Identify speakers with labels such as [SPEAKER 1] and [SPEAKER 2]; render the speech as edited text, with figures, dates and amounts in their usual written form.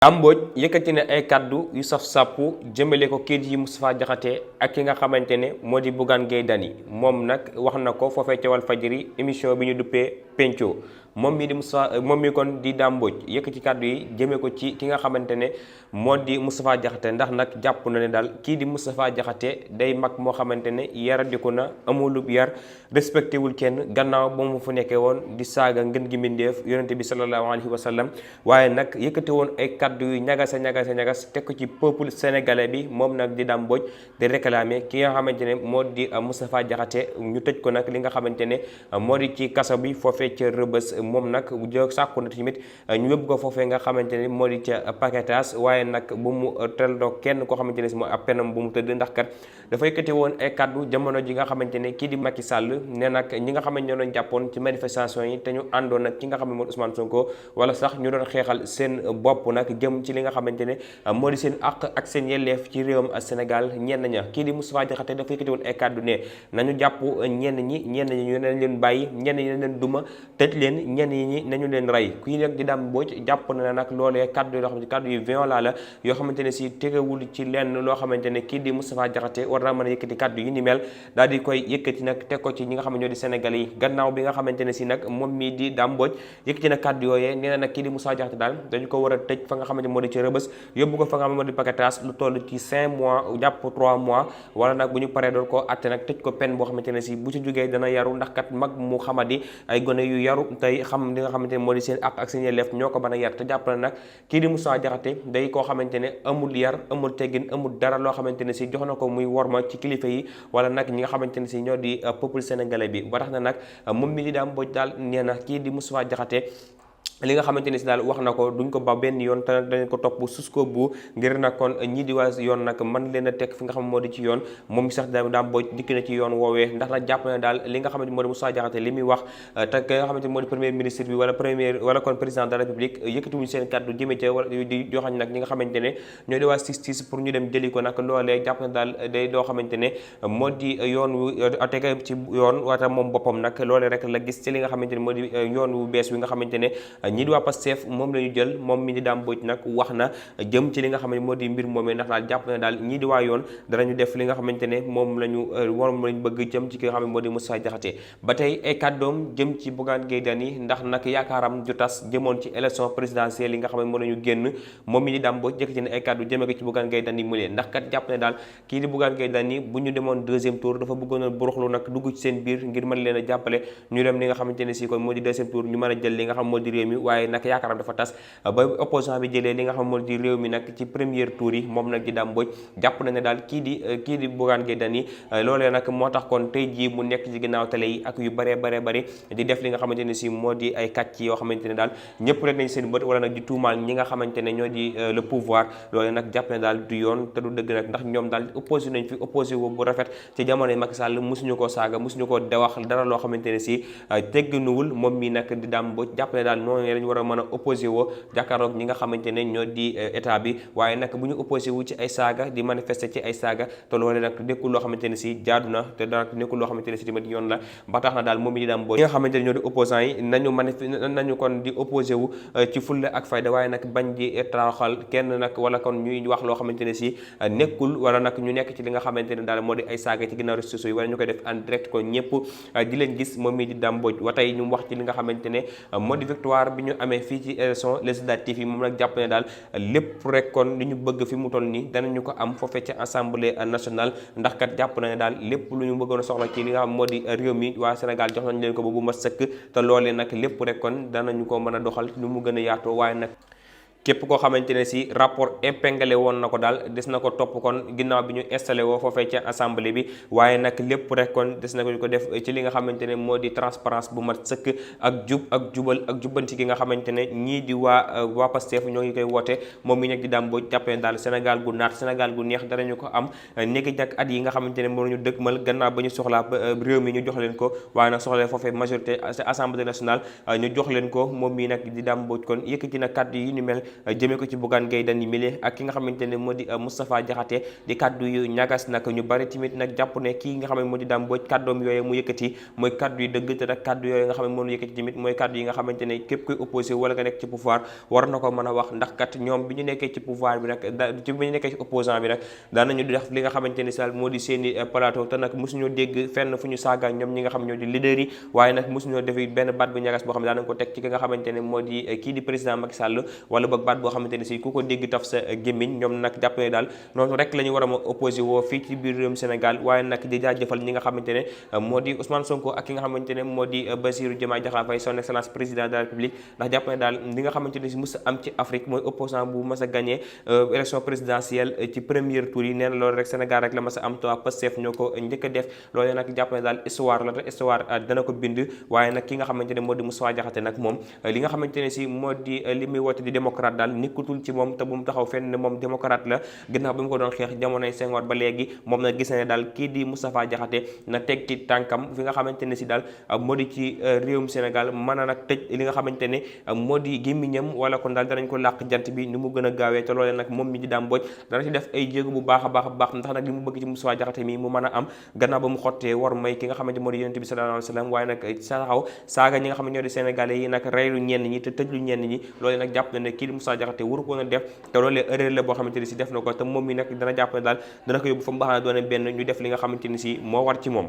[SPEAKER 1] Dame Mbodj yëkkati na ay kaddu yu saf sàppu jëmale ko kii di Moustapha Diakhaté ak ki nga xamante ne moo di Bougane Gueye Dany moom nag wax na ko foofee ca Walfadjri émission bi ñu duppee Pencco moom mi kon di Dame Mbodj yëkkati kaddu yi jëmee ko ci ki nga xamante ne moo di Moustapha Diakhaté ndax nag jàpp na ne daal kii di Moustapha Diakhaté day mag moo xamante ne yaradiku na amulub yar respecté wul kenn gannaaw ba mu fa nekkee woon di saaga ngën gi mbindéef yonente bi sallallahu alayhi wa sallam waaye nag yëkkati woon ay kaddu yu ñagas teg ko ci peuple sénégalais bi moom nag di Dame Mbodj di réclamer ki nga xamante ne moo di Moustapha Diakhaté ñu tëj ko nag li nga xamante ne moo di ci kaso bi foofee ca Rebeuss moom nag jo sàkku na tamit ñu yóbbu ko foofee nga xamante ne moo di ca Paquetas waaye nag bu mu teldoo kenn koo xamante ne si mooy ab penam bu mu tëdd ndax kat dafa yëkkati woon ay kaddu jamono ji nga xamante ne kii di Macky Sall ne nag ñi nga xamante ne ñoo doon jàppoon ci manifestation yi te ñu àndoon nag ki nga xam ne moo di Ousmane Sonko wala sax ñu doon xeexal seen bopp nag jëm ci li nga xamante ne moo di seen àq ak seen yelleef ci réewam Sénégal ñenn ña kii di Moustapha Diakhaté dafa yëkkati woon ay kaddu ne nañu jàpp ñenn ñi ñu nañ leen bàyyi ñenn ñi nañ leen duma tëj leen ñenn ñi nañu leen rey kii nag di Dame Mbodj jàpp na nag loolee kaddu yoo xamante kaddu yu violent la yoo xamante ne si tegewul ci lenn loo xamante ne kii di Moustapha Diakhaté war naa mën a yëkkati kaddu yu ni mel daal di koy yëkkati nag teg ko ci ñi nga xam ne ñoo di Sénégal yi gannaaw bi nga xamante ne si nag moom mii di Dame Mbodj yëkkati na kaddu yooyee nee na nag kii di Moustapha Diakhaté daal dañu ko war a tëj fa nga xamante moo di ci Rebeuss yóbbu ko fa nga xam ne moo di Paquetas lu toll ci 5 mois jàpp 3 mois wala nag bu ñu paree doon koo atte nag tëj ko peine boo xamante ne si bu ci jógee dana yaru ndax kat mag mu xamadi ay gone yu yaru tey xam li nga xamante ne moo di seen ak seen yelleef ñoo ko mën a yar te jàpp na nag kii di Moustapha Diakhaté day koo xamante ne amul yar amul teggin amul dara loo xamante ne si jox na ko muy worma ci kilifa yi wala nag ñi nga xamante ne si ñoo di peuple sénégalais bi ba tax na nag moom mi di Dame Mbodj daal nee na kii di Moustapha Diakhaté li nga xamante ne si daal wax na ko duñ ko ba benn yoon te dañ ko topp sus ko bu ngir nag kon ñii di waa yoon nag man leen a teg fi nga xam moo di ci yoon moom mi sax Dame Mbodj dikk na ci yoon woowee ndax nag jàpp na daal li nga xamante moo di Moustapha Diakhaté li muy wax te ki nga xamante moo di premier ministre bi wala kon président de la république yëkkatiwuñu seen kàddu jëme ca wala di joxañ nag ñi nga xamante ne ñoo di waa justice pour ñu dem jëli ko nag loolee jàpp na daal day doo xamante ne moo di yoon wu tege ci yoon waata moom boppam nag loolee rek la gis ci li nga xamante ne moo di yoon wu bees wi nga xamante ne ñii di waa Pastef moom la ñu jël moom mi di Dame Mbodj nag wax na jëm ci li nga xam ne moo di mbir moomee ndax daal jàpp na daal ñii di waa yoon danañu def li nga xamante ne moom la ñu waroon lañu bëgg jëm ci ki nga xam ne moo di Moustapha Diakhaté ba tey ay kàddoom jëm ci Bougane Gueye Dany ndax nag yaakaaram ju tas jëmoon ci élection présidentielle yi nga xam ne moo la ñu génn moom mi di Dame Mbodj jëkk ci ne ay kàddu jëmee ko ci Bougane Gueye Dany mu leen ndax kat jàpp ne daal kii di Bougane Gueye Dany bu ñu demoon deuxième tour dafa bëggoon a buruxlu nag dugg ci seen biir ngir mën leen a jàppale ñu dem li nga xamante ne si kon moo di deuxième tour ñu mën a jël li nga xam moo di réew mi waaye nag yaakaaram dafa tas ba opposant bi jëlee li nga xam moo di réew mi nag ci premier tour yi moom nag di Dame Mbodj jàpp na ne daal kii di Bougane Gueye Dany loolee nag moo tax kon tey jii mu nekk ci ginnaaw télé yi ak yu bëree bëri di def li nga xamante ne si moo di ay kàcc yoo xamante ne daal ñëpp rek nañ seen bët wala nag di tuumaal ñi nga xamante ne ñoo di le pouvoir loolee nag jàpp ne daal du yoon te du dëgg nag ndax ñoom daal opposé nañ fi opposé wu bu rafet ci jamonoy Macky Sall mosuñu koo saaga mosuñu koo wax dara loo xamante ne si tegginuwul moom mi nag di Dame Mbodj jàpp ne daal noonu lañ war a mën a opposé woo jàkkaaroog ñi nga xamante ne ñoo di état bi waaye nag bu ñu opposé wu ci ay saaga di manifester ci ay saaga te loolu nag nekkul loo xamante ne si jaadu na te daal nekkul loo xamante ne si tamit yoon la ba tax na daal moom mi di Dame Mbodj ñi nga xamante ne ñoo di opposants yi nañu kon di opposé wu ci fulla ak fayda waaye nag bañ di taraxal kenn nag wala kon ñuy wax loo xamante ne si nekkul wala nag ñu nekk ci li nga xamante ne daal moo di ay saaga ci ginnaaw réseaux sociaux yi wala ñu koy def en direct ko ñëpp di leen gis moom mi di Dame Mbodj wa tey ñu wax ci li nga xamante ne moo di victoire bi ñu amee fii ci élection législative yi moom nag jàpp ne daal lépp rek kon li ñu bëgg fi mu toll nii danañu ko am foofee ci assemblée nationale ndax kat jàpp na ne daal lépp lu ñu bëggoon a soxla ci li nga xam moo di réew mi waa Sénégal jox nañ leen ko ba bu ma sëkk te loolee nag lépp rek kon danañu ko mën a doxal lu mu gën a yaatoo waaye nag képp koo xamante ne si rapport épinglé woon na ko daal des na ko topp kon ginnaaw bi ñu installé woo foofee ca assemblée bi waaye nag lépp rek kon des na ko def ci li nga xamante ne moo di transparence bu mat sëkk ak jub ak jubal ak jubbanti gi nga xamante ne ñii di waa Pastef ñoo ngi koy woote moom mi nag di Dame Mbodj jàpp ne daal Sénégal gu naat Sénégal gu neex danañu ko am nekki nag at yi nga xamante ne moo ñu dëgmal gannaaw ba ñu soxlaa réew mi ñu jox leen ko waaye nag soxla foofee majorité assemblée nationale ñu jox leen ko moom mi nag di Dame Mbodj kon yëkkati na kàddu yi ni mel jëmee ko ci Bougane Gueye Dany mile ak ki nga xamante ne moo di Moustapha Diakhaté di kaddu yu ñagas nag ñu bari tamit nag jàpp ne kii nga xam ne moo di Dame Mbodj kàddoom yooyu mu yëkkati mooy kaddu yu dëgg te nag kaddu yooyu nga xam ne moom yëkkati tamit mooy kaddu yi nga xamante ne képp koy opposé wala nga nekk ci pouvoir war na ko mën a wax ndax kat ñoom bi ñu nekkee ci pouvoir bi nag bi ñu nekkee ci opposant bi nag daanañu di def li nga xamante ni sal moo di seeni plateau te nag mosuñoo dégg fenn fu ñu saaga ñoom ñi nga xam ñoo di leader yi waaye nag mosuñoo def benn baat bu ñagas boo xam ne daanañ ko teg ci ki nga xamante ne moo di kii di président Macky Sall wala boog baat boo xamante ne si ku ko dégg taf sa gémmiñ ñoom nag jàpp ne daal noonu rek la ñu war a opposé woo fii ci biir réewum Sénégal waaye nag di jaajëfal ñi nga xamante ne moo di Ousmane Sonko ak ki nga xamante ne moo di Bassirou Diomaye Diakhar Faye son excellence président de la République ndax jàpp ne daal li nga xamante ne si mës a am ci Afrique mooy opposant bu mës a gagné élection présidentielle ci premier tour yi nee na loolu rek Sénégal rek la mës a am toi Pastef ñoo ko njëkk a def loolu nag jàpp ne daal histoire la te histoire dana ko bind waaye nag ki nga xamante ne moo di Moustapha Diakhaté nag moom li nga xamante ne si moo di li muy woote di démocrate daal nekkutul ci moom te bu mu taxaw fenn ne moom démocrate la ginnaaw bi mu ko doon xeex jamonoy Senghor ba léegi moom nag gis na ne daal kii di Moustapha Diakhaté na teg ci tànkam fi nga xamante ne si daal moo di ci réewum Sénégal mën a nag tëj li nga xamante ne moo di gémmiñam wala kon daal danañ ko làq jant bi ni mu gën a gaawee te loolee nag moom mi di Dame Mbodj dana ci def ay jéego bu baax a baax ndax nag li mu bëgg ci Moustapha Diakhaté mi mu mën a am gannaaw ba mu xottee war may ki nga xamante moo di yonent bi sallallahu alayhi wa sallam waaye nag taxaw saaga ñi nga xam ne ñoo di sénégalais yi nag reylu ñenn ñi te tëjlu ñenn ñi loolee nag jàpp na ne kii di Moustapha Diakhaté waru ko na def te loolee erreur la boo xamante ne si def na ko te moom mi nag dana jàpp ne daal dana ko yóbbu fa mu baax na doone benn ñu def li nga xamante ni si moo war ci moom